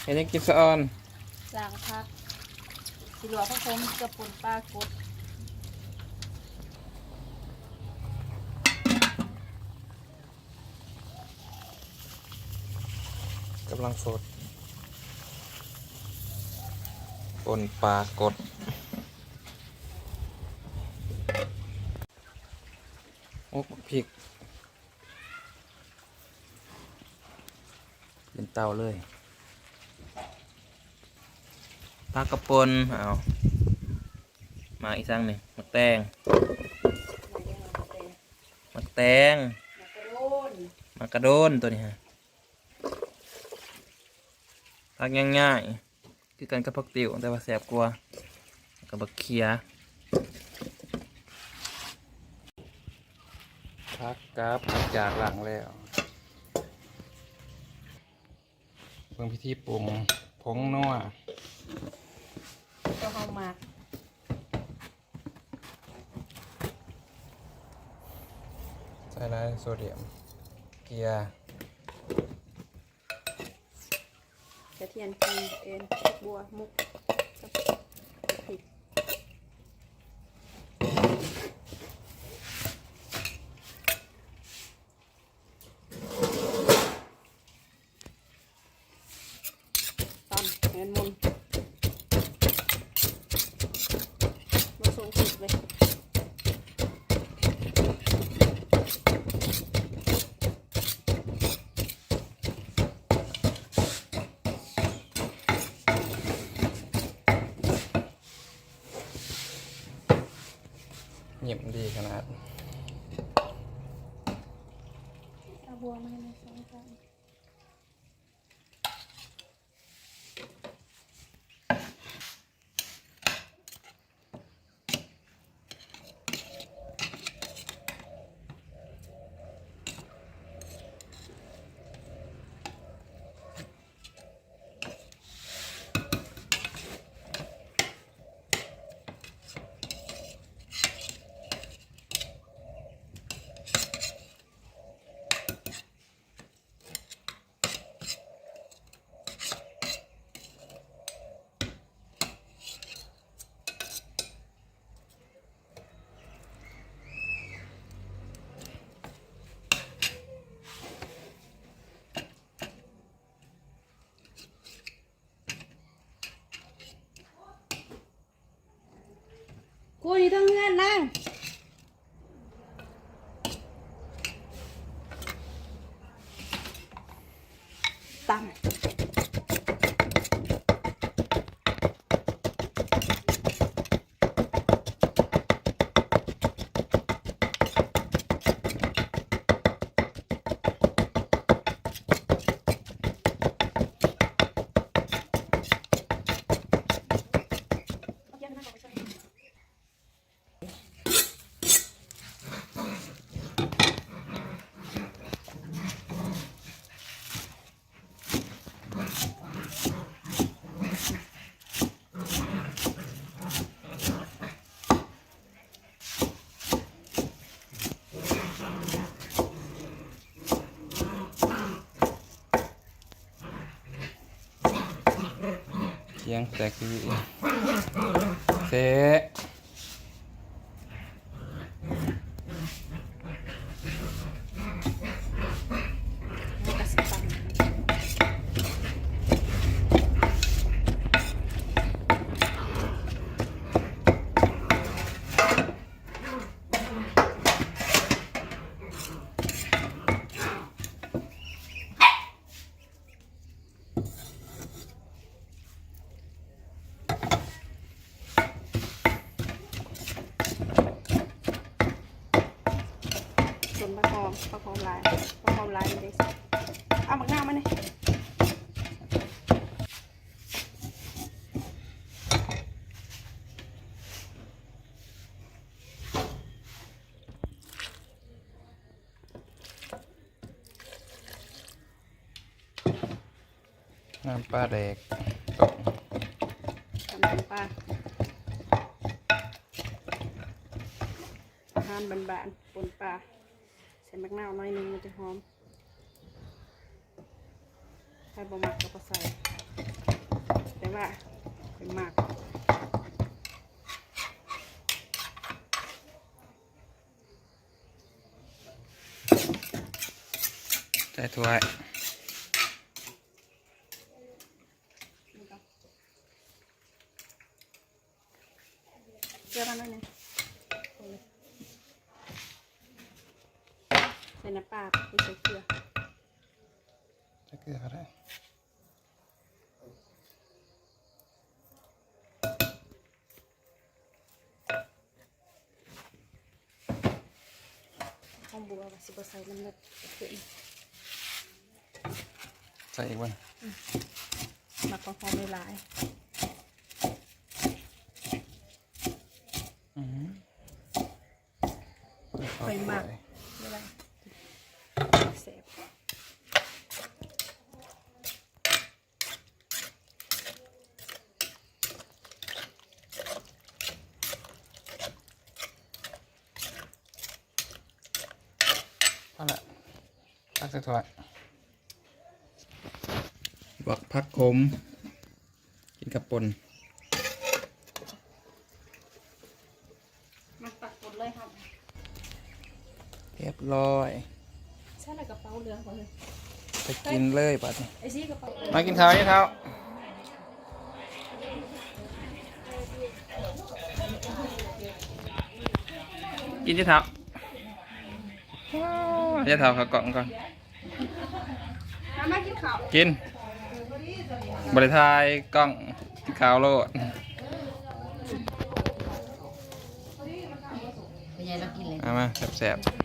ເຮັດຫຍັງກິນສະອອນ? ລ້າງຜັກ ຊິລວກຜັກໂຂມກັບປົ່ນປາກົດ. ກຳລັງສົດ ປົ່ນປາກົດ ໂອ້ ບັກພິກ ເປັນເຕົາເລີຍ. ຜັກກະປົ່ນ ເອົາ ໝາກອີ່ສັງນີ້ ໝາກແຕງ ໝາກແຕງ ໝາກກະໂດນ ໝາກກະໂດນ ໂຕນີ້ຮະ ຜັກງ່າຍໆ ຄືກັນກັບຜັກຕິ້ວ ແຕ່ວ່າແຊບກວ່າ ແລ້ວກໍບັກເຂືອ. ຜັກກັບ ຫຼັງຈາກລ້າງແລ້ວ ເບິ່ງວິທີປຸງ ຜົງນົວ ຕົວເຮົາມັກ ໃສ່ຫຼາຍໂຊດຽມ ເກືອ ກະທຽມ ຂີງ ເອັນ ບົວ ໝົກ ກັບ ຕຳໃຫ້ມັນມົນ ບໍ່ສົ່ງພິດເວີຍ. ຍິ້ມດີຂະໜາດ ເອົາບົວມາໃຫ້ແມ່ສອງ ສາມ. ກູຢູ່ເທິງເຮືອນນາງ ຕຳ. ສຽງແຕກອີ່ຫຼີເຊ. ສົ້ມຜັກຫອມ ຜັກຫອມຫຼາຍ ຜັກຫອມຫຼາຍມັນໄດ້ແຊບ. ເອົາໝາກນາວມານີ້. ນ້ຳປາແດກຕົ້ມ ນ້ຳປາ ອາຫານບ້ານໆ ປົ່ນປາ ໃສ່ໝາກນາວໜ້ອຍໜຶ່ງ ມັນຈະຫອມ. ໃຜບໍ່ມັກກໍບໍ່ໃສ່. ຂ້ອຍມັກ ໃສ່ຖ້ວຍ ເກືອມາໜ້ອຍໜຶ່ງ ໃສ່ນ້ຳປາ ບໍ່ໃສ່ເກືອ ໃສ່ເກືອກໍໄດ້. ຫອມບົວກໍຊິບໍ່ໃສ່ນ້ຳເລິກຂຶ້ນ ໃສ່ອີກບໍ່? ອືມ ມັກຫອມໆຫຼາຍໆ ອືມ ຂ້ອຍມັກ ແຊບ. ພໍລະ ຕັກໃສ່ຖ້ວຍ ບວກຜັກຂົມ ກິນກັບປົ່ນ ມາຕັກປົ່ນເລີຍເຮົາ ຮຽບຮ້ອຍ ໃສ່ໃນກະເປົາເຫຼືອງກ່ອນເລີຍ ໄປກິນເລີຍບາດນີ້ ໄອ້ຊີກະເປົາ ມາກິນເຂົ້າ ກິນເຂົ້າ ກິນເຂົ້າ ກິນເຂົ້າ ເຂົ້າກ່ອງກ່ອນ. ມາ ມາກິນເຂົ້າ ກິນ ບໍ່ໄດ້ຖ່າຍກ້ອງ ກິນເຂົ້າໂລດ ເປັນໄງລາວກິນເລີຍ ມາ ມາ ແຊບໆ.